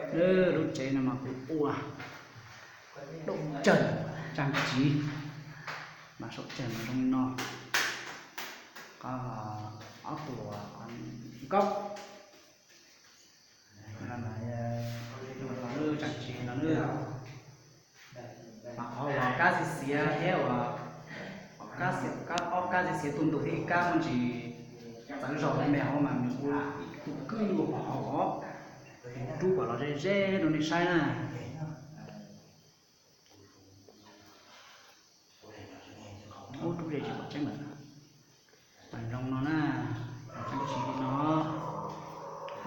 Lub tsev no mas kuv ua dawm tsawg, tsag tsiv, mas saum tsawg mas zoo li no. Ob tug nkaub, tsag tsiv no, mas qhov uas kab xiav xiav thiab uas ob kab xiav xiav tu ntu thiab ib kab muaj ntsis txawv zog li me hauv mas nws ua ib tug kwj hauv, nws rub kom los ze ze rau nej saib na. Ub, rub ze tsis pom tseeb lawm. Mas zoo no na, mas tseeb tsis li no,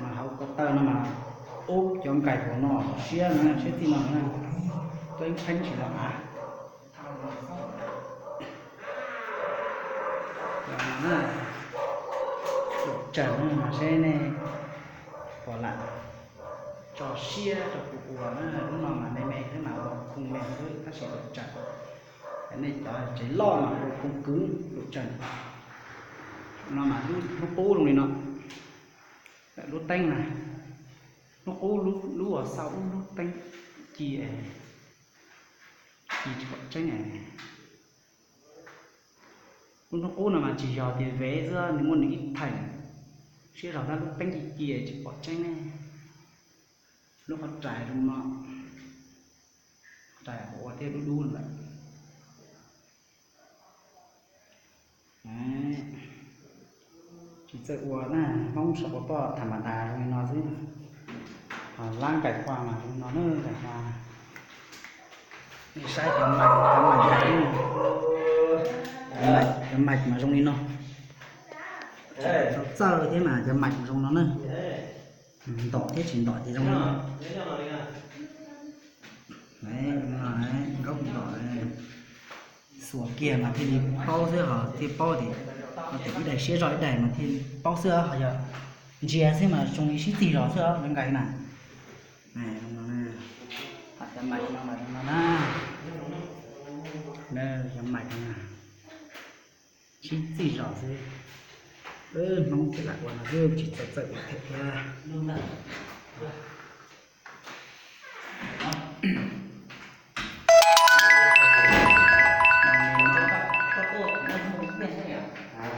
mas hauv ko taw no mas ub, cov nkais hauv no siab na, siab txij no na, tuab pheeb tsis los av. Dawm tsawg no mas seb nej puas lam tso siab rau kuv ua na. Lub no mas me me xwb mas ua khoo me xwb tab sis dawm tsawg. Nej cov tsev loj mas ua khoo kwv dawm tsawg. No mas lub qub zoo li no, lub teeb na, lub qub, lub uas xauj ub lub teeb ci, ci tsis pom tseeb. Lub hnub qub no mas tsis yog tias vev xwb, nws muaj nws ib theem siab zog tab lub teeb ci ci tsis pom tseeb ne. Lub qhov rais zoo no, rais ua thiab dub dub lawm. Tsis txawj ua na, Hmoob saum pov pob tham ma das zoo li no xwb. Ho lab nkais hua mas zoo li no na, nkais hua. Nej saib cov mais, cov mais, cov mais mas zoo li no. Txawj thiab mas cov mais zoo no na. Ntom thiab tsis ntom ces zoo li no. Nkaub ntom xuas kiag mas thiaj li paub xwb, ho thiaj paub tias, ho tias ib daim siab zog ib daim mas thiaj li paub xwb, ho yog ntsia xwb mas zoo li sib txig zog xwb os, nkais na. Cov mais no mas zoo no na, cov mais no sib txig zog xwb. Hmoob ces lam ua no xwb, tsis txawj txawj ua phem thiab.